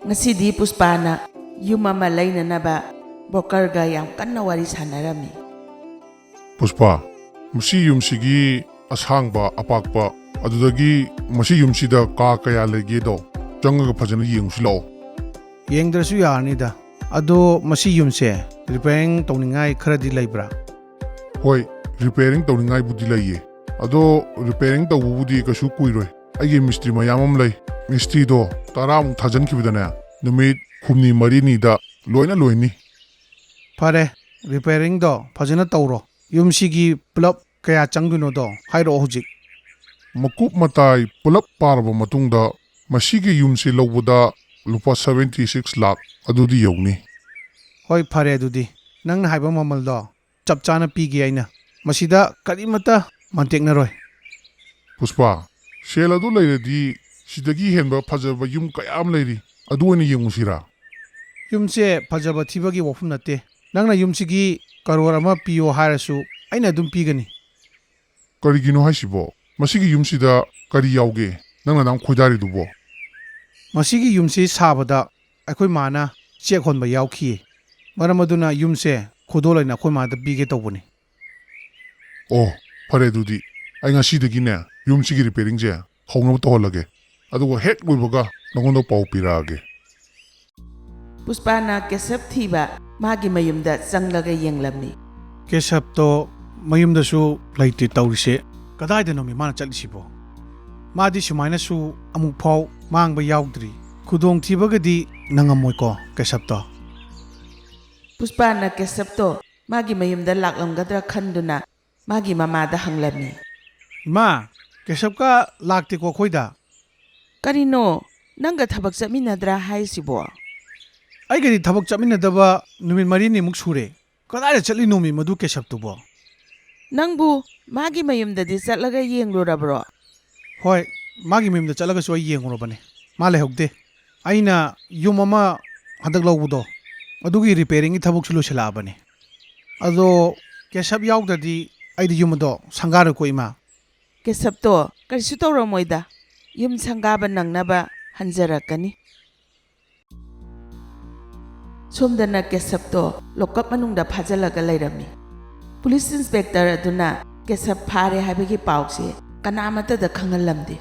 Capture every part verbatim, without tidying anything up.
ꯉꯁꯤꯗꯤ ꯄꯨꯁꯄꯥꯅ ꯌꯨꯝ ꯑꯃ ꯂꯩꯅꯅꯕ ꯕ꯭ꯔꯣꯀꯔꯒ ꯌꯥꯝ ꯀꯟꯅ ꯋꯥꯔꯤ ꯁꯥꯟꯅꯔꯝꯃꯤ꯫ ꯄꯨꯁꯄꯥ, ꯃꯁꯤ ꯌꯨꯝꯁꯤꯒꯤ ꯑꯁꯥꯡꯕ ꯑꯄꯥꯛꯄ, ꯑꯗꯨꯗꯒꯤ ꯃꯁꯤ ꯌꯨꯝꯁꯤꯗ ꯀꯥ ꯀꯌꯥ ꯂꯩꯒꯦꯗꯣ ꯆꯪꯉꯒ ꯐꯖꯅ ꯌꯦꯡꯉꯨꯁꯤ ꯂꯥꯛꯑꯣ꯫ ꯌꯦꯡꯗ꯭ꯔꯁꯨ ꯌꯥꯔꯅꯤꯗ꯫ ꯑꯗꯣ ꯃꯁꯤ ꯌꯨꯝꯁꯦ ꯔꯤꯄꯦꯌꯔꯤꯡ ꯇꯧꯅꯤꯡꯉꯥꯏ ꯈꯔꯗꯤ ꯂꯩꯕ꯭ꯔꯥ? ꯍꯣꯏ, ꯔꯤꯄꯦꯌꯔꯤꯡ ꯇꯧꯅꯤꯡꯉꯥꯏꯕꯨꯗꯤ ꯂꯩꯌꯦ꯫ ꯑꯗꯣ ꯔꯤꯄꯦꯌꯔꯤꯡ ꯇꯧꯕꯕꯨꯗꯤ ꯀꯩꯁꯨ ꯀꯨꯏꯔꯣꯏ꯫ ꯑꯩꯒꯤ ꯃꯤꯁꯇ꯭ꯔꯤ ꯃꯌꯥꯝ ꯑꯃ ꯂꯩ꯫ ꯃꯤꯁꯇ꯭ꯔꯤꯗꯣ ꯇꯔꯥꯃꯨꯛ ꯊꯥꯖꯤꯟꯈꯤꯕꯗꯅꯦ, ꯅꯨꯃꯤꯠ ꯍꯨꯝꯅꯤ ꯃꯔꯤꯅꯤꯗ ꯂꯣꯏꯅ ꯂꯣꯏꯅꯤ꯫ ꯐꯔꯦ, ꯔꯤꯄꯦꯌꯔꯤꯡꯗꯣ ꯐꯖꯅ ꯇꯧꯔꯣ꯫ ꯌꯨꯝꯁꯤꯒꯤ ꯄꯨꯂꯞ ꯀꯌꯥ ꯆꯪꯗꯣꯏꯅꯣꯗꯣ ꯍꯥꯏꯔꯛꯑꯣ ꯍꯧꯖꯤꯛ꯫ ꯃꯀꯨꯞ ꯃꯇꯥꯏ ꯄꯨꯂꯞ ꯄꯥꯔꯕ ꯃꯇꯨꯡꯗ ꯃꯁꯤꯒꯤ ꯌꯨꯝꯁꯤ ꯂꯧꯕꯗ ꯂꯨꯄꯥ seventy six ꯂꯥꯛ ꯑꯗꯨꯗꯤ ꯌꯧꯅꯤ꯫ ꯍꯣꯏ, ꯐꯔꯦ ꯑꯗꯨꯗꯤ꯫ ꯅꯪꯅ ꯍꯥꯏꯕ ꯃꯃꯜꯗꯣ ꯆꯞ ꯆꯥꯅ ꯄꯤꯒꯦ ꯑꯩꯅ꯫ ꯃꯁꯤꯗ ꯀꯔꯤꯃꯠꯇ ꯃꯟꯇꯦꯛꯅꯔꯣꯏ꯫ ꯄꯨꯁꯄꯥ, ꯁꯦꯜ ꯑꯗꯨ ꯂꯩꯔꯗꯤ ꯁꯤꯗꯒꯤ ꯍꯦꯟꯕ ꯐꯖꯕ ꯌꯨꯝ ꯀꯌꯥ ꯑꯃ ꯂꯩꯔꯤ, ꯑꯗꯨ ꯑꯣꯏꯅ ꯌꯦꯡꯉꯨꯁꯤꯔꯥ? ꯌꯨꯝꯁꯦ ꯐꯖꯕ ꯊꯤꯕꯒꯤ ꯋꯥꯐꯝ ꯅꯠꯇꯦ꯫ ꯅꯪꯅ ꯌꯨꯝꯁꯤꯒꯤ ꯀꯔꯣꯔ ꯑꯃ ꯄꯤꯌꯣ ꯍꯥꯏꯔꯁꯨ ꯑꯩꯅ ꯑꯗꯨꯝ ꯄꯤꯒꯅꯤ꯫ ꯀꯔꯤꯒꯤꯅꯣ ꯍꯥꯏꯁꯤꯕꯣ? ꯃꯁꯤꯒꯤ ꯌꯨꯝꯁꯤꯗ ꯀꯔꯤ ꯌꯥꯎꯒꯦ, ꯅꯪꯅ ꯑꯗꯥꯝ ꯈꯣꯏꯗꯥꯔꯤꯗꯨꯕꯣ? ꯃꯁꯤꯒꯤ ꯌꯨꯝꯁꯤ ꯁꯥꯕꯗ ꯑꯩꯈꯣꯏ ꯃꯥꯅ ꯆꯦꯛ ꯍꯣꯟꯕ ꯌꯥꯎꯈꯤꯌꯦ꯫ ꯃꯔꯝ ꯑꯗꯨꯅ ꯌꯨꯝꯁꯦ ꯈꯨꯗꯣꯜ ꯑꯣꯏꯅ ꯑꯩꯈꯣꯏ ꯃꯥꯗ ꯄꯤꯒꯦ ꯇꯧꯕꯅꯤ꯫ ꯑꯣ, ꯐꯔꯦ ꯑꯗꯨꯗꯤ꯫ ꯑꯩ ꯉꯁꯤꯗꯒꯤꯅꯦ ꯌꯨꯝꯁꯤꯒꯤ ꯔꯤꯄꯦꯌꯔꯤꯡꯁꯦ ꯍꯧꯅꯕ ꯇꯧꯍꯜꯂꯒꯦ꯫ ꯑꯗꯨꯒ ꯍꯦꯛ ꯂꯣꯏꯕꯒ ꯅꯉꯣꯟꯗ ꯄꯥꯎ ꯄꯤꯔꯛꯑꯒꯦ꯫ ꯄꯨꯁꯄꯥꯅ ꯀꯦꯁꯞ ꯊꯤꯕ ꯃꯥꯒꯤ ꯃꯌꯨꯝꯗ ꯆꯪꯂꯒ ꯌꯦꯡꯂꯝꯃꯤ꯫ ꯀꯦꯁꯞꯇꯣ ꯃꯌꯨꯝꯗꯁꯨ ꯂꯩꯇꯦ ꯇꯧꯔꯤꯁꯦ꯫ ꯀꯗꯥꯏꯗꯅꯣꯃꯤ ꯃꯥꯅ ꯆꯠꯂꯤꯁꯤꯕꯣ? ꯃꯥꯗꯤ ꯁꯨꯃꯥꯏꯅꯁꯨ ꯑꯃꯨꯛꯐꯥꯎ ꯃꯥꯡꯕ ꯌꯥꯎꯗ꯭ꯔꯤ꯫ ꯈꯨꯗꯣꯡꯊꯤꯕꯒꯗꯤ ꯅꯪꯉꯝꯃꯣꯏꯀꯣ ꯀꯦꯁꯞꯇꯣ? ꯄꯨꯁꯄꯥꯅ ꯀꯦꯁꯞꯇꯣ ꯃꯥꯒꯤ ꯃꯌꯨꯝꯗ ꯂꯥꯛꯂꯝꯒꯗ꯭ꯔꯥ ꯈꯟꯗꯨꯅ ꯃꯥꯒꯤ ꯃꯃꯥꯗ ꯍꯪꯂꯝꯃꯤ꯫ ꯏꯃꯥ, ꯀꯦꯁꯞꯀ ꯂꯥꯛꯇꯦꯀꯣ ꯑꯩꯈꯣꯏꯗ꯫ ꯀꯔꯤꯅꯣ? ꯅꯪꯒ ꯊꯕꯛ ꯆꯠꯃꯤꯟꯅꯗ꯭ꯔꯥ ꯍꯥꯏꯁꯤꯕꯣ? ꯑꯩꯒꯗꯤ ꯊꯕꯛ ꯆꯠꯃꯤꯟꯅꯗꯕ ꯅꯨꯃꯤꯠ ꯃꯔꯤꯅꯤꯃꯨꯛ ꯁꯨꯔꯦ꯫ ꯀꯗꯥꯏꯗ ꯆꯠꯂꯤꯅꯣꯃꯤ ꯃꯗꯨ ꯀꯦꯁꯞꯇꯨꯕꯣ? ꯅꯪꯕꯨ ꯃꯥꯒꯤ ꯃꯌꯨꯝꯗꯗꯤ ꯆꯠꯂꯒ ꯌꯦꯡꯂꯨꯔꯕ꯭ꯔꯣ? ꯍꯣꯏ, ꯃꯥꯒꯤ ꯃꯌꯨꯝꯗ ꯆꯠꯂꯒꯁꯨ ꯑꯩ ꯌꯦꯡꯉꯨꯔꯕꯅꯦ꯫ ꯃꯥ ꯂꯩꯍꯧꯗꯦ꯫ ꯑꯩꯅ ꯌꯨꯝ ꯑꯃ ꯍꯟꯗꯛ ꯂꯧꯕꯗꯣ, ꯑꯗꯨꯒꯤ ꯔꯤꯄꯦꯌꯔꯤꯡꯒꯤ ꯊꯕꯛꯁꯨ ꯂꯣꯏꯁꯤꯜꯂꯛꯑꯕꯅꯦ꯫ ꯑꯗꯣ ꯀꯦꯁꯞ ꯌꯥꯎꯗ꯭ꯔꯗꯤ ꯑꯩꯗꯤ ꯌꯨꯝ ꯑꯗꯣ ꯁꯪꯒꯥꯔꯣꯏꯀꯣ ꯏꯃꯥ꯫ ꯀꯦꯁꯞꯇꯣ ꯀꯔꯤꯁꯨ ꯇꯧꯔꯝꯃꯣꯏꯗ꯫ ꯌꯨꯝ ꯁꯪꯒꯥꯕ ꯅꯪꯅꯕ ꯍꯟꯖꯔꯛꯀꯅꯤ꯫ ꯁꯣꯝꯗꯅ ꯀꯦꯁꯕꯇꯣ ꯂꯣꯀꯞ ꯃꯅꯨꯡꯗ ꯐꯥꯖꯤꯜꯂꯒ ꯂꯩꯔꯝꯃꯤ꯫ ꯄꯨꯂꯤꯁ ꯏꯟꯁꯄꯦꯛꯇꯔ ꯑꯗꯨꯅ ꯀꯦꯁꯕ ꯐꯥꯔꯦ ꯍꯥꯏꯕꯒꯤ ꯄꯥꯎꯁꯦ ꯀꯅꯥꯃꯠꯇꯗ ꯈꯪꯍꯜꯂꯝꯗꯦ꯫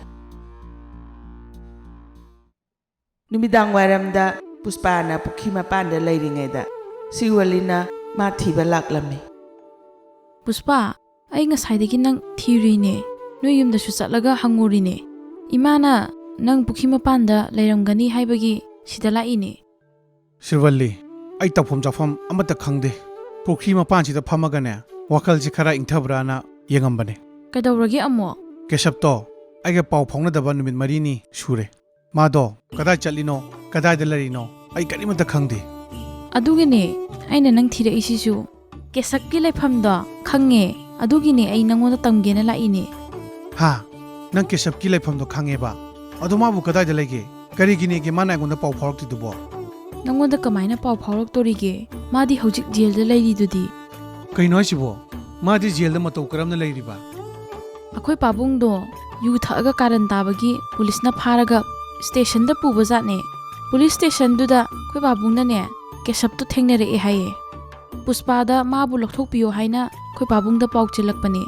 ꯅꯨꯃꯤꯗꯥꯡ ꯋꯥꯏꯔꯝꯗ ꯄꯨꯁꯄꯥꯅ ꯄꯨꯈ꯭ꯔꯤ ꯃꯄꯥꯟꯗ ꯂꯩꯔꯤꯉꯩꯗ ꯁꯤꯔꯋꯂꯤꯅ ꯃꯥ ꯊꯤꯕ ꯂꯥꯛꯂꯝꯃꯤ꯫ "ꯄꯨꯁꯄꯥ, ꯑꯩ ꯉꯁꯥꯏꯗꯒꯤ ꯅꯪ ꯊꯤꯔꯨꯏꯅꯦ꯫ ꯅꯣꯏ ꯌꯨꯝꯗꯁꯨ ꯆꯠꯂꯒ ꯍꯪꯉꯨꯔꯤꯅꯦ꯫ ꯏꯃꯥꯅ ꯅꯪ ꯄꯨꯈ꯭ꯔꯤ ꯃꯄꯥꯟꯗ ꯂꯩꯔꯝꯒꯅꯤ ꯍꯥꯏꯕꯒꯤ ꯁꯤꯗ ꯂꯥꯛꯏꯅꯦ꯫" "ꯁꯤꯔꯋꯂꯤ, ꯑꯩ ꯇꯧꯐꯝ ꯆꯥꯐꯝ ꯑꯃꯠꯇ ꯈꯪꯗꯦ꯫ ꯄꯨꯈ꯭ꯔꯤ ꯃꯄꯥꯟꯁꯤꯗ ꯐꯝꯃꯒꯅꯦ, ꯋꯥꯈꯜꯁꯤ ꯈꯔ ꯏꯪꯊꯕ꯭ꯔꯥꯅ ꯌꯦꯡꯉꯝꯕꯅꯦ꯫" "ꯀꯩꯗꯧꯔꯒꯦ ꯑꯃꯨꯛ?" "ꯀꯦꯁꯕꯇꯣ ꯑꯩꯒ ꯄꯥꯎ ꯐꯥꯎꯅꯗꯕ ꯅꯨꯃꯤꯠ ꯃꯔꯤꯅꯤ ꯁꯨꯔꯦ꯫ ꯃꯥꯗꯣ ꯀꯗꯥꯏ ꯆꯠꯂꯤꯅꯣ, ꯀꯗꯥꯏꯗ ꯂꯩꯔꯤꯅꯣ, ꯑꯩ ꯀꯔꯤꯃꯠꯇ ꯈꯪꯗꯦ꯫" "ꯑꯗꯨꯒꯤꯅꯦ ꯑꯩꯅ ꯅꯪ ꯊꯤꯔꯛꯏꯁꯤꯁꯨ꯫ ꯀꯦꯁꯕꯀꯤ ꯂꯩꯐꯝꯗꯣ ꯈꯪꯉꯦ, ꯑꯗꯨꯒꯤꯅꯦ ꯑꯩ ꯅꯪꯉꯣꯟꯗ ꯇꯝꯒꯦꯅ ꯂꯥꯛꯏꯅꯦ꯫" "ꯍꯥ? ꯅꯪ ꯀꯦꯁꯕꯀꯤ ꯂꯩꯐꯝꯗꯣ ꯈꯪꯉꯦꯕ? ꯑꯗꯣ ꯃꯥꯕꯨ ꯀꯗꯥꯏꯗ ꯂꯩꯒꯦ? ꯀꯔꯤꯒꯤꯅꯦꯒꯦ ꯃꯥꯅ ꯑꯩꯉꯣꯟꯗ ꯄꯥꯎ ꯐꯥꯎꯔꯛꯇ꯭ꯔꯤꯗꯨꯕꯣ?" "ꯅꯪꯉꯣꯟꯗ ꯀꯃꯥꯏꯅ ꯄꯥꯎ ꯐꯥꯎꯔꯛꯇꯣꯔꯤꯒꯦ? ꯃꯥꯗꯤ ꯍꯧꯖꯤꯛ ꯖꯦꯜꯗ ꯂꯩꯔꯤꯗꯨꯗꯤ꯫" "ꯀꯩꯅꯣ ꯍꯥꯏꯁꯤꯕꯣ? ꯃꯥꯗꯤ ꯖꯦꯜꯗ ꯃꯇꯧ ꯀꯔꯝꯅ ꯂꯩꯔꯤꯕ?" "ꯑꯩꯈꯣꯏ ꯄꯥꯕꯨꯡꯗꯣ ꯌꯨ ꯊꯛꯑꯒ ꯀꯥꯔꯟ ꯇꯥꯕꯒꯤ ꯄꯨꯂꯤꯁꯅ ꯐꯥꯔꯒ ꯁ꯭ꯇꯦꯁꯟꯗ ꯄꯨꯕ ꯖꯥꯠꯅꯦ꯫ ꯄꯨꯂꯤꯁ ꯁ꯭ꯇꯦꯁꯟꯗꯨꯗ ꯑꯩꯈꯣꯏ ꯄꯥꯕꯨꯡꯅꯅꯦ ꯀꯦꯁꯕꯇꯣ ꯊꯦꯡꯅꯔꯛꯑꯦ ꯍꯥꯏꯌꯦ꯫ ꯄꯨꯁꯄꯥꯗ ꯃꯥꯕꯨ ꯂꯧꯊꯣꯛꯄꯤꯌꯣ ꯍꯥꯏꯅ ꯑꯩꯈꯣꯏ ꯄꯥꯕꯨꯡꯗ ꯄꯥꯎ ꯆꯦꯜꯂꯛꯄꯅꯦ꯫"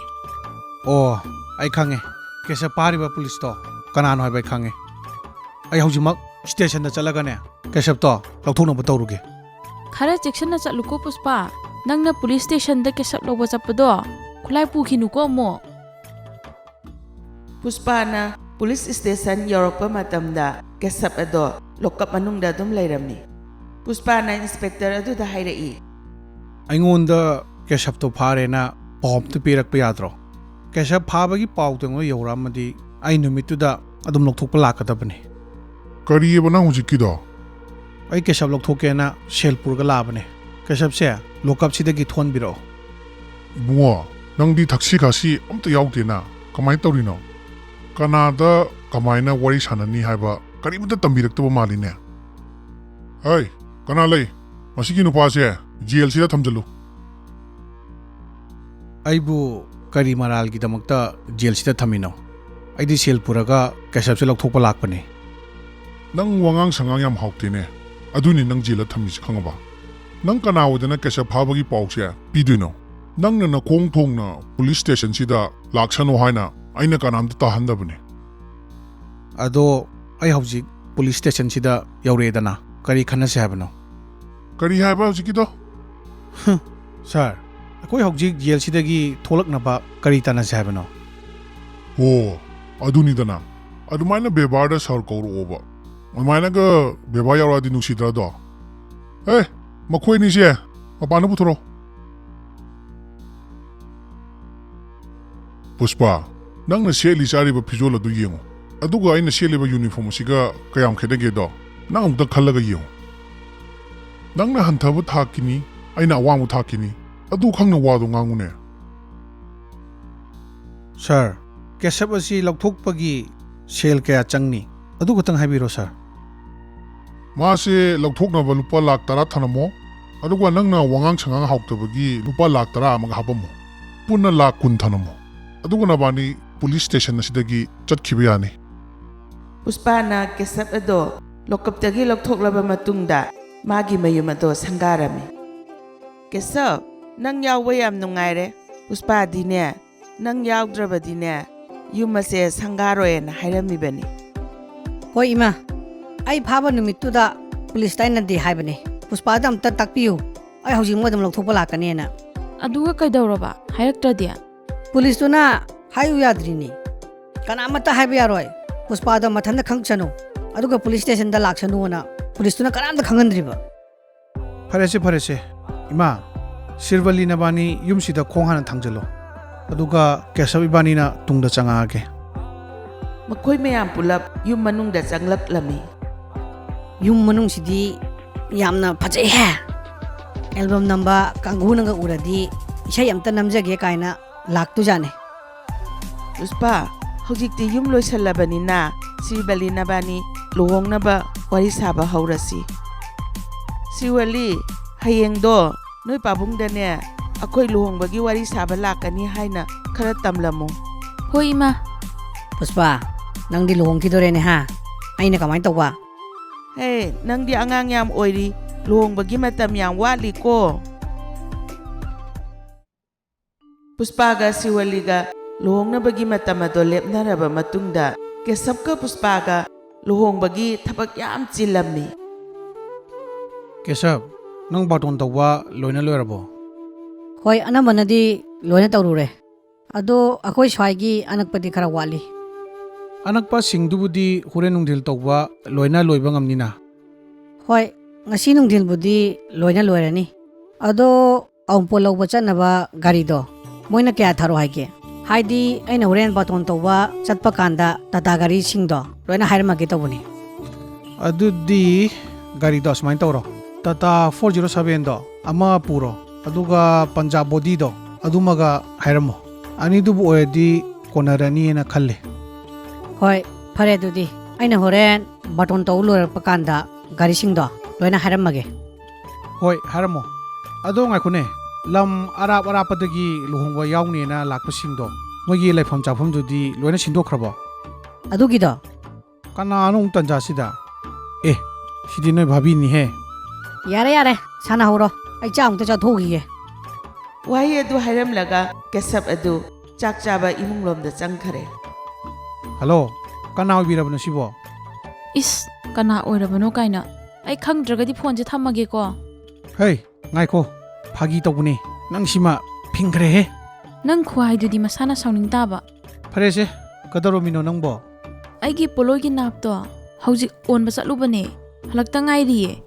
"ꯑꯣ, ꯑꯩ ꯈꯪꯉꯦ꯫ ꯀꯦꯁꯕ ꯐꯥꯔꯤꯕ ꯄꯨꯂꯤꯁꯇꯣ ꯀꯅꯥꯅꯣ ꯍꯥꯏꯕ ꯑꯩ ꯈꯪꯉꯦ꯫ ꯑꯩ ꯍꯧꯖꯤꯛꯃꯛ ꯁ꯭ꯇꯦꯁꯟꯗ ꯆꯠꯂꯒꯅꯦ ꯀꯦꯁꯕꯇꯣ ꯂꯧꯊꯣꯛꯅꯕ ꯇꯧꯔꯨꯒꯦ꯫" "ꯈꯔ ꯆꯦꯛꯁꯤꯟꯅ ꯆꯠꯂꯨꯀꯣ ꯄꯨꯁꯄꯥ꯫ ꯅꯪꯅ ꯄꯨꯂꯤꯁ ꯁ꯭ꯇꯦꯁꯟꯗ ꯀꯦꯁꯕ ꯂꯧꯕ ꯆꯠꯄꯗꯣ ꯈꯨꯠꯂꯥꯏ ꯄꯨꯈꯤꯅꯨꯀꯣ ꯑꯃꯨꯛ꯫" ꯄꯨꯁꯄꯥꯅ ꯄꯨꯂꯤꯁ ꯁ꯭ꯇꯦꯁꯟ ꯌꯧꯔꯛꯄ ꯃꯇꯝꯗ ꯀꯦꯁꯕ ꯑꯗꯣ ꯂꯣꯀꯞ ꯃꯅꯨꯡꯗ ꯑꯗꯨꯝ ꯂꯩꯔꯝꯃꯤ꯫ ꯄꯨꯁꯄꯥꯅ ꯏꯟꯁꯄꯦꯛꯇꯔ ꯑꯗꯨꯗ ꯍꯥꯏꯔꯛꯏ꯫ "ꯑꯩꯉꯣꯟꯗ ꯀꯦꯁꯕꯇꯣ ꯐꯥꯔꯦꯅ ꯄꯥꯎ ꯑꯝꯇ ꯄꯤꯔꯛꯄ ꯌꯥꯗ꯭ꯔꯣ? ꯀꯦꯁꯕ ꯐꯥꯕꯒꯤ ꯄꯥꯎꯗꯣ ꯑꯩꯉꯣꯟꯗ ꯌꯧꯔꯛꯑꯝꯃꯗꯤ ꯑꯩ ꯅꯨꯃꯤꯠꯇꯨꯗ ꯑꯗꯨꯝ ꯂꯧꯊꯣꯛꯄ ꯂꯥꯛꯀꯗꯕꯅꯤ꯫" "ꯀꯔꯤꯑꯕ ꯅꯪ ꯍꯧꯖꯤꯛꯀꯤꯗꯣ?" "ꯑꯩ ꯀꯦꯁꯕ ꯂꯧꯊꯣꯛꯀꯦꯅ ꯁꯦꯜ ꯄꯨꯔꯒ ꯂꯥꯛꯑꯕꯅꯦ꯫ ꯀꯦꯁꯕꯁꯦ ꯂꯣꯀꯞꯁꯤꯗꯒꯤ ꯊꯣꯛꯍꯟꯕꯤꯔꯛꯑꯣ꯫" "ꯏꯕꯨꯡꯉꯣ, ꯅꯪꯗꯤ ꯊꯛꯁꯤ ꯈꯥꯁꯤ ꯑꯝꯇ ꯌꯥꯎꯗꯦꯅ꯫ ꯀꯃꯥꯏꯅ ꯇꯧꯔꯤꯅꯣ? ꯀꯅꯥꯗ ꯀꯃꯥꯏꯅ ꯋꯥꯔꯤ ꯁꯥꯟꯅꯅꯤ ꯍꯥꯏꯕ ꯀꯔꯤꯃꯇ ꯇꯝꯕꯤꯔꯛꯇꯕ ꯃꯥꯜꯂꯤꯅꯦ꯫ ꯍꯩ, ꯀꯅꯥ ꯂꯩ? ꯃꯁꯤꯒꯤ ꯅꯨꯄꯥꯁꯦ ꯖꯦꯜꯁꯤꯗ ꯊꯝꯖꯜꯂꯨ꯫" "ꯑꯩꯕꯨ ꯀꯔꯤ ꯃꯔꯥꯜꯒꯤꯗꯃꯛꯇ ꯖꯦꯜꯁꯤꯗ ꯊꯝꯃꯤꯅꯣ? ꯑꯩꯗꯤ ꯁꯦꯜ ꯄꯨꯔꯒ ꯀꯦꯁꯕꯁꯦ ꯂꯧꯊꯣꯛꯄ ꯂꯥꯛꯄꯅꯤ꯫" ꯅꯪ ꯋꯥꯉꯥꯡ ꯁꯉꯥꯡ ꯌꯥꯝ ꯍꯥꯎꯇꯦꯅꯦ꯫ ꯑꯗꯨꯅꯤ ꯅꯪ ꯖꯦꯜꯗ ꯊꯝꯃꯤꯁꯤ, ꯈꯪꯉꯕ? ꯅꯪ ꯀꯅꯥ ꯑꯣꯏꯗꯅ ꯀꯦꯁꯕ ꯐꯥꯕꯒꯤ ꯄꯥꯎꯁꯦ ꯄꯤꯗꯣꯏꯅꯣ? ꯅꯪꯅ ꯅꯈꯣꯡ ꯊꯣꯡꯅ ꯄꯨꯂꯤꯁ ꯁ꯭ꯇꯦꯁꯟꯁꯤꯗ ꯂꯥꯛꯁꯅꯨ ꯍꯥꯏꯅ ꯑꯩꯅ ꯀꯅꯥꯝꯇ ꯇꯥꯍꯟꯗꯕꯅꯤ꯫ ꯑꯗꯣ ꯑꯩ ꯍꯧꯖꯤꯛ ꯄꯨꯂꯤꯁ ꯁ꯭ꯇꯦꯁꯟꯁꯤꯗ ꯌꯧꯔꯛꯑꯦꯗꯅ, ꯀꯔꯤ ꯈꯟꯅꯁꯦ ꯍꯥꯏꯕꯅꯣ? ꯀꯔꯤ ꯍꯥꯏꯕ ꯍꯧꯖꯤꯛꯀꯤꯗꯣ? ꯍꯝ, ꯁꯥꯔ, ꯑꯩꯈꯣꯏ ꯍꯧꯖꯤꯛ ꯖꯦꯜꯁꯤꯗꯒꯤ ꯊꯣꯛꯂꯛꯅꯕ ꯀꯔꯤ ꯇꯥꯟꯅꯁꯦ ꯍꯥꯏꯕꯅꯣ? ꯑꯣ, ꯑꯗꯨꯅꯤꯗꯅ꯫ ꯑꯗꯨꯃꯥꯏꯅ ꯕꯦꯕꯥꯔꯗ ꯁꯥꯔ ꯀꯧꯔꯛꯑꯣꯕ꯫ ꯑꯗꯨꯃꯥꯏꯅꯒ ꯕꯦꯕꯥꯔ ꯌꯥꯎꯔꯛꯑꯗꯤ ꯅꯨꯡꯁꯤꯗ꯭ꯔꯗꯣ? ꯑꯦ, ꯃꯈꯣꯏꯅꯤꯁꯦ ꯃꯄꯥꯟꯗ ꯄꯨꯊꯣꯔꯛꯑꯣ꯫ ꯄꯨꯁꯄꯥ, ꯅꯪꯅ ꯁꯦꯠꯂꯤ ꯆꯥꯔꯤꯕ ꯐꯤꯖꯣꯜ ꯑꯗꯨ ꯌꯦꯡꯉꯨ, ꯑꯗꯨꯒ ꯑꯩꯅ ꯁꯦꯠꯂꯤꯕ ꯌꯨꯅꯤꯐꯣꯔꯝ ꯑꯁꯤꯒ ꯀꯌꯥꯝ ꯈꯦꯠꯅꯒꯦꯗꯣ ꯅꯪ ꯑꯃꯨꯛꯇ ꯈꯜꯂꯒ ꯌꯦꯡꯉꯨ꯫ ꯅꯪꯅ ꯍꯟꯊꯕ ꯊꯥꯛꯀꯤꯅꯤ, ꯑꯩꯅ ꯑꯋꯥꯡꯕ ꯊꯥꯛꯀꯤꯅꯤ, ꯑꯗꯨ ꯈꯪꯅ ꯋꯥꯗꯣ ꯉꯥꯡꯉꯨꯅꯦ꯫ ꯁꯥꯔ, ꯀꯦꯁꯕ ꯑꯁꯤ ꯂꯧꯊꯣꯛꯄꯒꯤ ꯁꯦꯜ ꯀꯌꯥ ꯆꯪꯅꯤ? ꯑꯗꯨ ꯈꯛꯇꯪ ꯍꯥꯏꯕꯤꯔꯣ, ꯁꯥꯔ꯫ ꯃꯥꯁꯦ ꯂꯧꯊꯣꯛꯅꯕ ꯂꯨꯄꯥ ꯂꯥꯛ ꯇꯔꯥ ꯊꯅꯝꯃꯣ, ꯑꯗꯨꯒ ꯅꯪꯅ ꯋꯥꯉꯥꯡ ꯁꯉꯥꯡ ꯍꯥꯎꯇꯕꯒꯤ ꯂꯨꯄꯥ ꯂꯥꯛ ꯇꯔꯥ ꯑꯃꯒ ꯍꯥꯞꯄꯝꯃꯣ꯫ ꯄꯨꯟꯅ ꯂꯥꯛ ꯀꯨꯟ ꯊꯅꯝꯃꯣ꯫ ꯑꯗꯨꯒ ꯅꯕꯥꯅꯤ ꯄꯨꯂꯤꯁ ꯁ꯭ꯇꯦꯁꯟ ꯑꯁꯤꯗꯒꯤ ꯆꯠꯈꯤꯕ ꯌꯥꯅꯤ꯫ ꯄꯨꯁꯄꯥꯅ ꯀꯦꯁꯕ ꯑꯗꯣ ꯂꯣꯀꯞꯇꯒꯤ ꯂꯧꯊꯣꯛꯂꯕ ꯃꯇꯨꯡꯗ ꯃꯥꯒꯤ ꯃꯌꯨꯝ ꯑꯗꯣ ꯁꯪꯒꯥꯔꯝꯃꯤ꯫ ꯀꯦꯁꯕ, ꯅꯪ ꯌꯥꯎꯕ ꯌꯥꯝ ꯅꯨꯡꯉꯥꯏꯔꯦ꯫ ꯄꯨꯁꯄꯥꯗꯤꯅꯦ, ꯅꯪ ꯌꯥꯎꯗ꯭ꯔꯕꯗꯤꯅꯦ, ꯌꯨꯝ ꯑꯁꯦ ꯁꯪꯒꯥꯔꯣꯏꯅ ꯍꯥꯏꯔꯝꯃꯤꯕꯅꯤ꯫ ꯍꯣꯏ ꯏꯃꯥ, ꯑꯩ ꯐꯥꯕ ꯅꯨꯃꯤꯠꯇꯨꯗ ꯄꯨꯂꯤꯁꯇ ꯑꯩꯅꯗꯤ ꯍꯥꯏꯕꯅꯦ, "ꯄꯨꯁꯄꯥꯗ ꯑꯝꯇ ꯇꯥꯛꯄꯤꯌꯨ, ꯑꯩ ꯍꯧꯖꯤꯛꯃꯛ ꯑꯗꯨꯝ ꯂꯧꯊꯣꯛꯄ ꯂꯥꯛꯀꯅꯦꯅ"꯫ ꯑꯗꯨꯒ ꯀꯩꯗꯧꯔꯕ? ꯍꯥꯏꯔꯛꯇ꯭ꯔꯗꯤ? ꯄꯨꯂꯤꯁꯇꯨꯅ ꯍꯥꯏꯌꯨ ꯌꯥꯗ꯭ꯔꯤꯅꯤ꯫ ꯀꯅꯥꯃꯠꯇ ꯍꯥꯏꯕ ꯌꯥꯔꯣꯏ꯫ ꯄꯨꯁꯄꯥꯗꯣ ꯃꯊꯟꯇ ꯈꯪꯁꯅꯨ, ꯑꯗꯨꯒ ꯄꯨꯂꯤꯁ ꯁ꯭ꯇꯦꯁꯟꯗ ꯂꯥꯛꯁꯅꯨꯅ ꯄꯨꯂꯤꯁꯇꯨꯅ ꯀꯅꯥꯝꯇ ꯈꯪꯍꯟꯗ꯭ꯔꯤꯕ꯫ ꯐꯔꯦꯁꯦ, ꯐꯔꯦꯁꯦ꯫ ꯏꯃꯥ, ꯁꯤꯔꯕꯂꯤ ꯅꯕꯥꯅꯤ ꯌꯨꯝꯁꯤꯗ ꯈꯣꯡ ꯍꯥꯟꯅ ꯊꯥꯡꯖꯜꯂꯣ꯫ ꯑꯗꯨꯒ ꯀꯦꯁꯕ ꯏꯕꯥꯅꯤꯅ ꯇꯨꯡꯗ ꯆꯪꯉꯛꯑꯒꯦ꯫ ꯃꯈꯣꯏ ꯃꯌꯥꯝ ꯄꯨꯂꯞ ꯌꯨꯝ ꯃꯅꯨꯡꯗ ꯆꯪꯂꯛꯂꯝꯃꯤ꯫ ꯌꯨꯝ ꯃꯅꯨꯡꯁꯤꯗꯤ ꯌꯥꯝꯅ ꯐꯖꯩꯍꯦ꯫ ꯑꯦꯜꯕꯝ ꯅꯝꯕ ꯀꯥꯡꯒꯨꯅꯒ ꯎꯔꯗꯤ ꯏꯁꯩ ꯑꯝꯇ ꯅꯝꯖꯒꯦ ꯀꯥꯏꯅ ꯂꯥꯛꯇꯣꯏꯖꯥꯠꯅꯤ꯫ ꯄꯨꯁꯄꯥ, ꯍꯧꯖꯤꯛꯇꯤ ꯌꯨꯝ ꯂꯣꯏꯁꯜꯂꯕꯅꯤꯅ ꯁꯤꯔꯕꯂꯤ ꯅꯕꯥꯅꯤ ꯂꯨꯍꯣꯡꯅꯕ ꯋꯥꯔꯤ ꯁꯥꯕ ꯍꯧꯔꯁꯤ꯫ ꯁꯤꯔꯕꯂꯤ, ꯍꯌꯦꯡꯗꯣ ꯅꯣꯏ ꯄꯥꯕꯨꯡꯗꯅꯦ ꯑꯩꯈꯣꯏ ꯂꯨꯍꯣꯡꯕꯒꯤ ꯋꯥꯔꯤ ꯁꯥꯕ ꯂꯥꯛꯀꯅꯤ ꯍꯥꯏꯅ ꯈꯔ ꯇꯝꯂꯝꯃꯨ꯫ ꯍꯣꯏ ꯏꯃꯥ꯫ ꯄꯨꯁꯄꯥ, ꯅꯪꯗꯤ ꯂꯨꯍꯣꯡꯈꯤꯗꯣꯔꯦꯅꯦ ꯍꯥ? ꯑꯩꯅ ꯀꯃꯥꯏꯅ ꯇꯧꯕ? ꯍꯦ, ꯅꯪꯗꯤ ꯑꯉꯥꯡ ꯌꯥꯝ ꯑꯣꯏꯔꯤ, ꯂꯨꯍꯣꯡꯕꯒꯤ ꯃꯇꯝ ꯌꯥꯝ ꯋꯥꯠꯂꯤꯀꯣ꯫ ꯄꯨꯁꯄꯥꯒ ꯁꯤꯋꯂꯤꯒ ꯂꯨꯍꯣꯡꯅꯕꯒꯤ ꯃꯇꯝ ꯑꯗꯣ ꯂꯦꯞꯅꯔꯕ ꯃꯇꯨꯡꯗ ꯀꯦꯁꯕꯀ ꯄꯨꯁꯄꯥꯒ ꯂꯨꯍꯣꯡꯕꯒꯤ ꯊꯕꯛ ꯌꯥꯝ ꯆꯤꯜꯂꯝꯃꯤ꯫ ꯀꯦꯁꯕ, ꯅꯪ ꯕꯥꯔꯇꯣꯟ ꯇꯧꯕ ꯂꯣꯏꯅ ꯂꯣꯏꯔꯕꯣ? ꯍꯣꯏ, ꯑꯅꯝꯕꯅꯗꯤ ꯂꯣꯏꯅ ꯇꯧꯔꯨꯔꯦ꯫ ꯑꯗꯣ ꯑꯩꯈꯣꯏ ꯁ꯭ꯋꯥꯏꯒꯤ ꯑꯅꯛꯄꯗꯤ ꯈꯔ ꯋꯥꯠꯂꯤ꯫ ꯑꯅꯛꯄꯁꯤꯡꯗꯨꯕꯨꯗꯤ ꯍꯣꯔꯦꯟ ꯅꯨꯡꯊꯤꯜ ꯇꯧꯕ ꯂꯣꯏꯅ ꯂꯣꯏꯕ ꯉꯝꯅꯤꯅ? ꯍꯣꯏ, ꯉꯁꯤ ꯅꯨꯡꯊꯤꯜꯕꯨꯗꯤ ꯂꯣꯏꯅ ꯂꯣꯏꯔꯅꯤ꯫ ꯑꯗꯣ ꯑꯎꯟꯄꯣꯠ ꯂꯧꯕ ꯆꯠꯅꯕ ꯒꯥꯔꯤꯗꯣ ꯃꯣꯏꯅ ꯀꯌꯥ ꯊꯥꯔꯛꯑꯣ ꯍꯥꯏꯒꯦ? ꯍꯥꯏꯗꯤ ꯑꯩꯅ ꯍꯣꯔꯦꯟ ꯕꯥꯇꯣꯟ ꯇꯧꯕ ꯆꯠꯄ ꯀꯥꯟꯗ ꯇꯥꯇꯥ ꯒꯥꯔꯤꯁꯤꯡꯗꯣ ꯂꯣꯏꯅ ꯍꯥꯏꯔꯝꯃꯒꯦ ꯇꯧꯕꯅꯤ꯫ ꯑꯗꯨꯗꯤ ꯒꯥꯔꯤꯗꯣ ꯑꯁꯨꯃꯥꯏꯅ ꯇꯧꯔꯣ, ꯇꯥꯇꯥ ꯐꯣꯔ ꯖꯤꯔꯣ ꯁꯚꯦꯟꯗꯣ ꯑꯃ ꯄꯨꯔꯣ, ꯑꯗꯨꯒ ꯄꯟꯖꯥꯕ ꯕꯣꯗꯤꯗꯣ ꯑꯗꯨꯃꯒ ꯍꯥꯏꯔꯝꯃꯣ꯫ ꯑꯅꯤꯗꯨꯕꯨ ꯑꯣꯏꯔꯗꯤ ꯀꯣꯟꯅꯔꯅꯤꯅ ꯈꯜꯂꯦ꯫ ꯍꯣꯏ, ꯐꯔꯦ ꯑꯗꯨꯗꯤ꯫ ꯑꯩꯅ ꯍꯣꯔꯦꯟ ꯕꯥꯇꯣꯟ ꯇꯧ ꯂꯣꯏꯔꯛꯄ ꯀꯥꯟꯗ ꯒꯥꯔꯤꯁꯤꯡꯗꯣ ꯂꯣꯏꯅ ꯍꯥꯏꯔꯝꯃꯒꯦ꯫ ꯍꯣꯏ, ꯍꯥꯏꯔꯝꯃꯣ꯫ ꯑꯗꯣ ꯉꯥꯏꯈꯣꯅꯦ, ꯂꯝ ꯑꯔꯥꯞ ꯑꯔꯥꯞꯄꯗꯒꯤ ꯂꯨꯍꯣꯡꯕ ꯌꯥꯎꯅꯦꯅ ꯂꯥꯛꯄꯁꯤꯡꯗꯣ ꯃꯣꯏꯒꯤ ꯂꯩꯐꯝ ꯆꯥꯐꯝꯗꯨꯗꯤ ꯂꯣꯏꯅ ꯁꯤꯟꯗꯣꯛꯈ꯭ꯔꯕꯣ? ꯑꯗꯨꯒꯤꯗꯣ? ꯀꯅꯥꯅꯣ ꯑꯃꯨꯛ ꯇꯟꯖꯥꯁꯤꯗ? ꯑꯦ, ꯁꯤꯗꯤ ꯅꯣꯏ ꯚꯥꯕꯤꯅꯤꯍꯦ꯫ ꯌꯥꯔꯦ, ꯌꯥꯔꯦ, ꯁꯥꯟꯅꯍꯧꯔꯣ꯫ ꯑꯩ ꯆꯥꯛ ꯑꯃꯨꯛꯇ ꯆꯥꯊꯣꯛꯎꯈꯤꯒꯦ꯫ ꯋꯥꯍꯩ ꯑꯗꯨ ꯍꯥꯏꯔꯝꯂꯒ ꯀꯦꯁꯕ ꯑꯗꯨ ꯆꯥꯛ ꯆꯥꯕ ꯏꯃꯨꯡꯂꯣꯝꯗ ꯆꯪꯈꯔꯦ꯫ ꯍꯜꯂꯣ, ꯀꯅꯥ ꯑꯣꯏꯕꯤꯔꯕꯅꯣ ꯁꯤꯕꯣ? ꯏꯁ, ꯀꯅꯥ ꯑꯣꯏꯔꯕꯅꯣ ꯀꯥꯏꯅ꯫ ꯑꯩ ꯈꯪꯗ꯭ꯔꯒꯗꯤ ꯐꯣꯟꯁꯦ ꯊꯝꯃꯒꯦꯀꯣ꯫ ꯍꯩ, ꯉꯥꯏꯈꯣ, ꯐꯥꯒꯤ ꯇꯧꯕꯅꯦ꯫ ꯅꯪ ꯁꯤꯃ ꯐꯤꯡꯈ꯭ꯔꯦꯍꯦ꯫ ꯅꯪ ꯈꯨꯍꯥꯏꯗꯨꯗꯤ ꯃꯁꯥꯅ ꯁꯥꯎꯅꯤꯡ ꯇꯥꯕ꯫ ꯐꯔꯦꯁꯦ, ꯀꯩꯗꯧꯔꯝꯃꯤꯅꯣ ꯅꯪꯕꯣ? ꯑꯩꯒꯤ ꯄꯣꯠꯂꯣꯏꯒꯤ ꯅꯥꯞꯇꯣ ꯍꯧꯖꯤꯛ ꯑꯣꯟꯕ ꯆꯠꯂꯨꯕꯅꯦ, ꯍꯜꯂꯛꯇ ꯉꯥꯏꯔꯤꯌꯦ꯫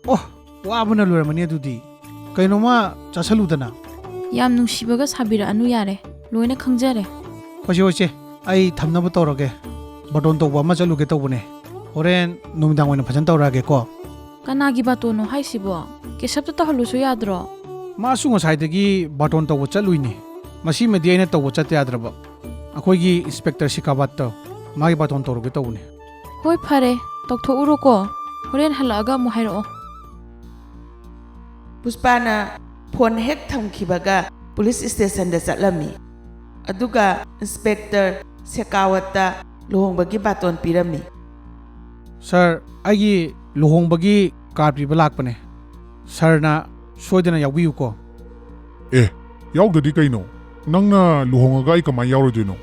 ꯑꯣ, ꯋꯥꯕꯅ ꯂꯣꯏꯔꯝꯃꯅꯤ ꯑꯗꯨꯗꯤ꯫ ꯀꯩꯅꯣꯝꯃ ꯆꯥꯁꯜꯂꯨꯗꯅ꯫ ꯌꯥꯝ ꯅꯨꯡꯁꯤꯕꯒ ꯁꯥꯕꯤꯔꯛꯑꯅꯨ ꯌꯥꯔꯦ, ꯂꯣꯏꯅ ꯈꯪꯖꯔꯦ꯫ ꯍꯣꯏꯁꯦ, ꯍꯣꯏꯁꯦ, ꯑꯩ ꯊꯝꯅꯕ ꯇꯧꯔꯒꯦ꯫ ꯕꯥꯔꯇꯣꯟ ꯇꯧꯕ ꯑꯃ ꯆꯠꯂꯨꯒꯦ ꯇꯧꯕꯅꯦ꯫ ꯍꯣꯔꯦꯟ ꯅꯨꯃꯤꯗꯥꯡ ꯑꯣꯏꯅ ꯐꯖꯅ ꯇꯧꯔꯛꯑꯒꯦꯀꯣ꯫ ꯀꯅꯥꯒꯤ ꯕꯥꯔꯇꯣꯟꯅꯣ ꯍꯥꯏꯁꯤꯕꯣ? ꯀꯦꯁꯕꯇ ꯇꯧꯍꯜꯂꯨꯁꯨ ꯌꯥꯗ꯭ꯔꯣ? ꯃꯥꯁꯨ ꯉꯁꯥꯏꯗꯒꯤ ꯕꯥꯔꯇꯣꯟ ꯇꯧꯕ ꯆꯠꯂꯨꯏꯅꯦ꯫ ꯃꯁꯤꯃꯗꯤ ꯑꯩꯅ ꯇꯧꯕ ꯆꯠꯇ ꯌꯥꯗ꯭ꯔꯕ꯫ ꯑꯩꯈꯣꯏꯒꯤ ꯏꯟꯁꯄꯦꯛꯇꯔ ꯁꯤꯀꯥꯕꯥꯠꯇꯣ, ꯃꯥꯒꯤ ꯕꯥꯔꯇꯣꯟ ꯇꯧꯔꯨꯒꯦ ꯇꯧꯕꯅꯦ꯫ ꯍꯣꯏ, ꯐꯔꯦ, ꯇꯧꯊꯣꯛꯎꯔꯣꯀꯣ꯫ ꯍꯣꯔꯦꯟ ꯍꯜꯂꯛꯑꯒ ꯑꯃꯨꯛ ꯍꯥꯏꯔꯛꯑꯣ꯫ ꯄꯨꯁꯄꯥꯅ ꯐꯣꯟ ꯍꯦꯛ ꯊꯝꯈꯤꯕꯒ ꯄꯨꯂꯤꯁ ꯁ꯭ꯇꯦꯁꯟꯗ ꯆꯠꯂꯝꯃꯤ꯫ ꯑꯗꯨꯒ ꯏꯟꯁꯄꯦꯛꯇꯔ ꯁꯦꯀꯥꯋꯠꯇ ꯂꯨꯍꯣꯡꯕꯒꯤ ꯕꯥꯇꯣꯟ ꯄꯤꯔꯝꯃꯤ꯫ ꯁꯥꯔ, ꯑꯩꯒꯤ ꯂꯨꯍꯣꯡꯕꯒꯤ ꯀꯥꯔꯗ ꯄꯤꯕ ꯂꯥꯛꯄꯅꯦ꯫ ꯁꯥꯔꯅ ꯁꯣꯏꯗꯅ ꯌꯥꯎꯕꯤꯌꯨꯀꯣ꯫ ꯑꯦ, ꯌꯥꯎꯗꯗꯤ ꯀꯩꯅꯣ? ꯅꯪꯅ ꯂꯨꯍꯣꯡꯉꯒ ꯑꯩ ꯀꯃꯥꯏꯅ ꯌꯥꯎꯔꯣꯏꯗꯣꯏꯅꯣ?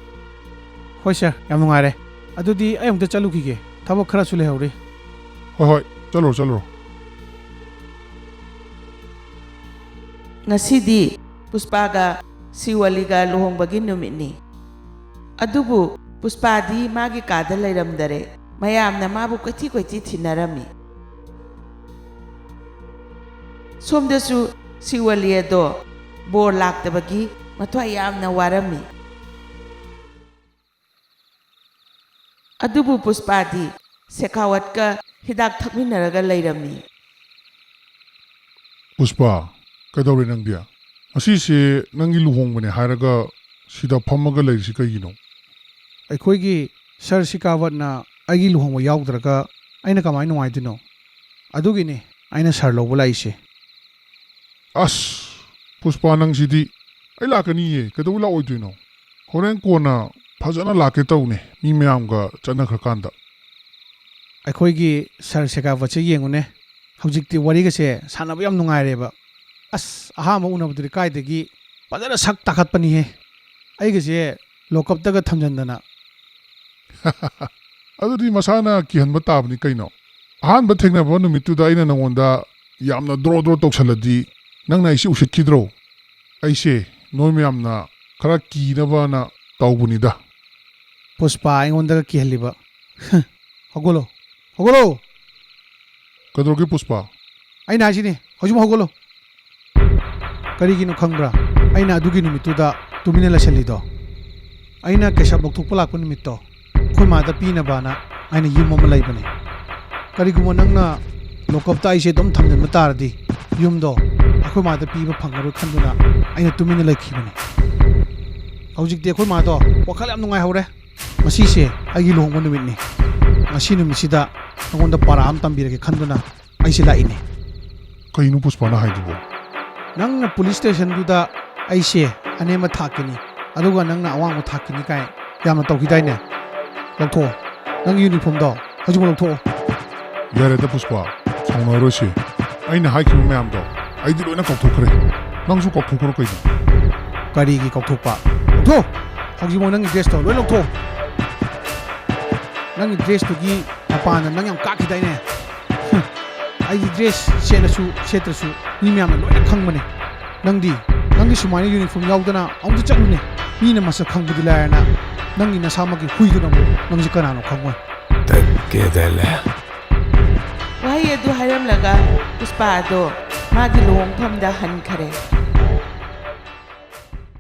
ꯍꯣꯏ ꯁꯥꯔ, ꯌꯥꯝ ꯅꯨꯡꯉꯥꯏꯔꯦ꯫ ꯑꯗꯨꯗꯤ ꯑꯩ ꯑꯃꯨꯛꯇ ꯆꯠꯂꯨꯈꯤꯒꯦ, ꯊꯕꯛ ꯈꯔꯁꯨ ꯂꯩꯍꯧꯔꯤ꯫ ꯍꯣꯏ, ꯍꯣꯏ, ꯆꯠꯂꯨꯔꯣ, ꯆꯠꯂꯨꯔꯣ꯫ ꯉꯁꯤꯗꯤ ꯄꯨꯁꯄꯥꯒ ꯁꯤꯋꯂꯤꯒ ꯂꯨꯍꯣꯡꯕꯒꯤ ꯅꯨꯃꯤꯠꯅꯤ꯫ ꯑꯗꯨꯕꯨ ꯄꯨꯁꯄꯥꯗꯤ ꯃꯥꯒꯤ ꯀꯥꯗ ꯂꯩꯔꯝꯗꯔꯦ꯫ ꯃꯌꯥꯝꯅ ꯃꯥꯕꯨ ꯀꯣꯏꯊꯤ ꯀꯣꯏꯊꯤ ꯊꯤꯅꯔꯝꯃꯤ꯫ ꯁꯣꯝꯗꯁꯨ ꯁꯤꯋꯂꯤ ꯑꯗꯣ ꯕꯣꯔ ꯂꯥꯛꯇꯕꯒꯤ ꯃꯊ꯭ꯋꯥꯏ ꯌꯥꯝꯅ ꯋꯥꯔꯝꯃꯤ꯫ ꯑꯗꯨꯕꯨ ꯄꯨꯁꯄꯥꯗꯤ ꯁꯦꯈꯥꯋꯠꯀ ꯍꯤꯗꯥꯛ ꯊꯛꯃꯤꯟꯅꯔꯒ ꯂꯩꯔꯝꯃꯤ꯫ ꯄꯨꯁꯄꯥ, ꯀꯩꯗꯧꯔꯦ ꯅꯪꯗꯤ? ꯉꯁꯤꯁꯦ ꯅꯪꯒꯤ ꯂꯨꯍꯣꯡꯕꯅꯦ ꯍꯥꯏꯔꯒ ꯁꯤꯗ ꯐꯝꯃꯒ ꯂꯩꯔꯤꯁꯤ ꯀꯩꯒꯤꯅꯣ? ꯑꯩꯈꯣꯏꯒꯤ ꯁꯥꯔ ꯁꯦꯈꯥꯋꯠꯅ ꯑꯩꯒꯤ ꯂꯨꯍꯣꯡꯕ ꯌꯥꯎꯗ꯭ꯔꯒ ꯑꯩꯅ ꯀꯃꯥꯏꯅ ꯅꯨꯡꯉꯥꯏꯗꯣꯏꯅꯣ? ꯑꯗꯨꯒꯤꯅꯦ ꯑꯩꯅ ꯁꯥꯔ ꯂꯧꯕ ꯂꯥꯛꯏꯁꯦ꯫ ꯑꯁ, ꯄꯨꯁꯄꯥ, ꯅꯪꯁꯤꯗꯤ꯫ ꯑꯩ ꯂꯥꯛꯀꯅꯤꯌꯦ, ꯀꯩꯗꯧꯕꯩ ꯂꯥꯛꯑꯣꯏꯗꯣꯏꯅꯣ? ꯍꯣꯔꯦꯟ ꯀꯣꯟꯅ ꯐꯖꯅ ꯂꯥꯛꯀꯦ ꯇꯧꯅꯦ, ꯃꯤ ꯃꯌꯥꯝꯒ ꯆꯠꯅꯈ꯭ꯔꯀꯥꯟꯗ꯫ ꯑꯩꯈꯣꯏꯒꯤ ꯁꯥꯔ ꯁꯦꯈꯥꯋꯠꯁꯦ ꯌꯦꯡꯉꯨꯅꯦ, ꯍꯧꯖꯤꯛꯇꯤ ꯋꯥꯔꯤꯒꯁꯦ ꯁꯥꯟꯅꯕ ꯌꯥꯝ ꯅꯨꯡꯉꯥꯏꯔꯦꯕ꯫ ꯑꯁ, ꯑꯍꯥꯟꯕ ꯎꯅꯕꯗꯨꯗꯤ ꯀꯥꯏꯗꯒꯤ ꯐꯖꯅ ꯁꯛ ꯇꯥꯈꯠꯄꯅꯤꯍꯦ꯫ ꯑꯩꯒꯁꯦ ꯂꯣꯀꯞꯇꯒ ꯊꯝꯖꯟꯗꯅ꯫ ꯑꯗꯨꯗꯤ ꯃꯁꯥꯅ ꯀꯤꯍꯟꯕ ꯇꯥꯕꯅꯤ ꯀꯩꯅꯣ꯫ ꯑꯍꯥꯟꯕ ꯊꯦꯡꯅꯕ ꯅꯨꯃꯤꯠꯇꯨꯗ ꯑꯩꯅ ꯅꯉꯣꯟꯗ ꯌꯥꯝꯅ ꯗ꯭ꯔꯣ ꯗ꯭ꯔꯣ ꯇꯧꯁꯜꯂꯗꯤ ꯅꯪꯅ ꯑꯩꯁꯦ ꯎꯁꯤꯠꯈꯤꯗ꯭ꯔꯣ? ꯑꯩꯁꯦ ꯅꯣꯏ ꯃꯌꯥꯝꯅ ꯈꯔ ꯀꯤꯅꯕꯅ ꯇꯧꯕꯅꯤꯗ꯫ ꯄꯨꯁꯄꯥ ꯑꯩꯉꯣꯟꯗꯒ ꯀꯤꯍꯜꯂꯤꯕ꯫ ꯍ, ꯍꯧꯒꯠꯂꯣ, ꯍꯧꯒꯠꯂꯣ! ꯀꯩꯗꯧꯔꯒꯦ ꯄꯨꯁꯄꯥ? ꯑꯩꯅ ꯍꯥꯏꯁꯤꯅꯤ, ꯍꯧꯖꯤꯛꯃꯛ ꯍꯧꯒꯠꯂꯣ꯫ ꯀꯔꯤꯒꯤꯅꯣ ꯈꯪꯕ꯭ꯔꯥ? ꯑꯩꯅ ꯑꯗꯨꯒꯤ ꯅꯨꯃꯤꯠꯇꯨꯗ ꯇꯨꯃꯤꯟꯅ ꯂꯩꯁꯜꯂꯤꯗꯣ꯫ ꯑꯩꯅ ꯀꯦꯁꯕ ꯂꯧꯊꯣꯛꯄ ꯂꯥꯛꯄ ꯅꯨꯃꯤꯠꯇꯣ, ꯑꯩꯈꯣꯏ ꯃꯥꯗ ꯄꯤꯅꯕꯅ ꯑꯩꯅ ꯌꯨꯝ ꯑꯃ ꯂꯩꯕꯅꯦ꯫ ꯀꯔꯤꯒꯨꯝꯕ ꯅꯪꯅ ꯂꯣꯀꯞꯇ ꯑꯩꯁꯦ ꯑꯗꯨꯝ ꯊꯝꯖꯤꯟꯕ ꯇꯥꯔꯗꯤ, ꯌꯨꯝꯗꯣ ꯑꯩꯈꯣꯏ ꯃꯥꯗ ꯄꯤꯕ ꯐꯪꯉꯔꯣꯏ ꯈꯟꯗꯨꯅ ꯑꯩꯅ ꯇꯨꯃꯤꯟꯅ ꯂꯩꯈꯤꯕꯅꯦ꯫ ꯍꯧꯖꯤꯛꯇꯤ ꯑꯩꯈꯣꯏ ꯃꯥꯗꯣ ꯋꯥꯈꯜ ꯌꯥꯝ ꯅꯨꯡꯉꯥꯏꯍꯧꯔꯦ꯫ ꯉꯁꯤꯁꯦ ꯑꯩꯒꯤ ꯂꯨꯍꯣꯡꯕ ꯅꯨꯃꯤꯠꯅꯤ꯫ ꯉꯁꯤ ꯅꯨꯃꯤꯠꯁꯤꯗ ꯅꯉꯣꯟꯗ ꯄꯥꯔꯥ ꯑꯃ ꯇꯝꯕꯤꯔꯒꯦ ꯈꯟꯗꯨꯅ ꯑꯩꯁꯦ ꯂꯥꯛꯏꯅꯦ꯫ ꯀꯩꯅꯣ ꯄꯨꯁꯄꯥꯅ ꯍꯥꯏꯗꯨꯕꯣ? ꯅꯪꯅ ꯄꯨꯂꯤꯁ ꯁ꯭ꯇꯦꯁꯟꯗꯨꯗ ꯑꯩꯁꯦ ꯑꯅꯦꯝꯕ ꯊꯥꯛꯀꯤꯅꯤ, ꯑꯗꯨꯒ ꯅꯪꯅ ꯑꯋꯥꯡꯕ ꯊꯥꯛꯀꯤꯅꯤ ꯀꯥꯏ ꯌꯥꯝꯅ ꯇꯧꯈꯤꯗꯥꯏꯅꯦ? ꯂꯧꯊꯣꯛꯑꯣ ꯅꯪꯒꯤ ꯌꯨꯅꯤꯐꯣꯔꯝꯗꯣ꯫ ꯍꯧꯖꯤꯛꯃꯛ ꯂꯧꯊꯣꯛꯑꯣ꯫ ꯌꯥꯔꯦꯗ ꯄꯨꯁꯄꯥ, ꯁꯥꯎꯅꯔꯣꯏꯁꯤ꯫ ꯑꯩꯅ ꯍꯥꯏꯈꯤꯕ ꯃꯌꯥꯝꯗꯣ ꯑꯩꯗꯤ ꯂꯣꯏꯅ ꯀꯥꯎꯊꯣꯛꯈ꯭ꯔꯦ꯫ ꯅꯪꯁꯨ ꯀꯥꯎꯊꯣꯛꯈ꯭ꯔꯣ ꯀꯩꯅꯣ꯫ ꯀꯔꯤꯒꯤ ꯀꯥꯎꯊꯣꯛꯄ? ꯂꯧꯊꯣꯛꯑꯣ꯫ ꯍꯧꯖꯤꯛꯃꯛ ꯅꯪꯒꯤ ꯗ꯭ꯔꯦꯁꯇꯣ ꯂꯣꯏ ꯂꯧꯊꯣꯛꯑꯣ꯫ ꯅꯪꯒꯤ ꯗ꯭ꯔꯦꯁꯇꯨꯒꯤ ꯃꯄꯥꯟꯗ ꯅꯪ ꯌꯥꯝ ꯀꯥꯛꯈꯤꯗꯥꯏꯅꯦ? ꯍꯝ꯫ ꯑꯩꯒꯤ ꯗ꯭ꯔꯦꯁ ꯁꯦꯠꯂꯁꯨ ꯁꯦꯠꯇ꯭ꯔꯁꯨ ꯃꯤ ꯃꯌꯥꯝꯅ ꯂꯣꯏꯅ ꯈꯪꯕꯅꯦ꯫ ꯅꯪꯗꯤ ꯅꯪꯒꯤ ꯁꯨꯃꯥꯏꯅ ꯌꯨꯅꯤꯐꯣꯔꯝ ꯌꯥꯎꯗꯅ ꯑꯃꯨꯛꯇ ꯆꯠꯂꯨꯅꯦ꯫ ꯃꯤꯅ ꯃꯁꯛ ꯈꯪꯕꯗꯤ ꯂꯥꯏꯔꯅ ꯅꯪꯒꯤ ꯅꯁꯥꯃꯛꯀꯤ ꯍꯨꯏꯗꯨꯅ ꯑꯃꯨꯛ ꯅꯪꯁꯦ ꯀꯅꯥꯅꯣ ꯈꯪꯉꯣꯏ꯫ ꯇꯠꯀꯦꯗꯂꯦ꯫ ꯋꯥꯍꯩ ꯑꯗꯨ ꯍꯥꯏꯔꯝꯂꯒ ꯄꯨꯁꯄꯥ ꯑꯗꯣ ꯃꯥꯒꯤ ꯂꯨꯍꯣꯡꯐꯝꯗ ꯍꯟꯈꯔꯦ꯫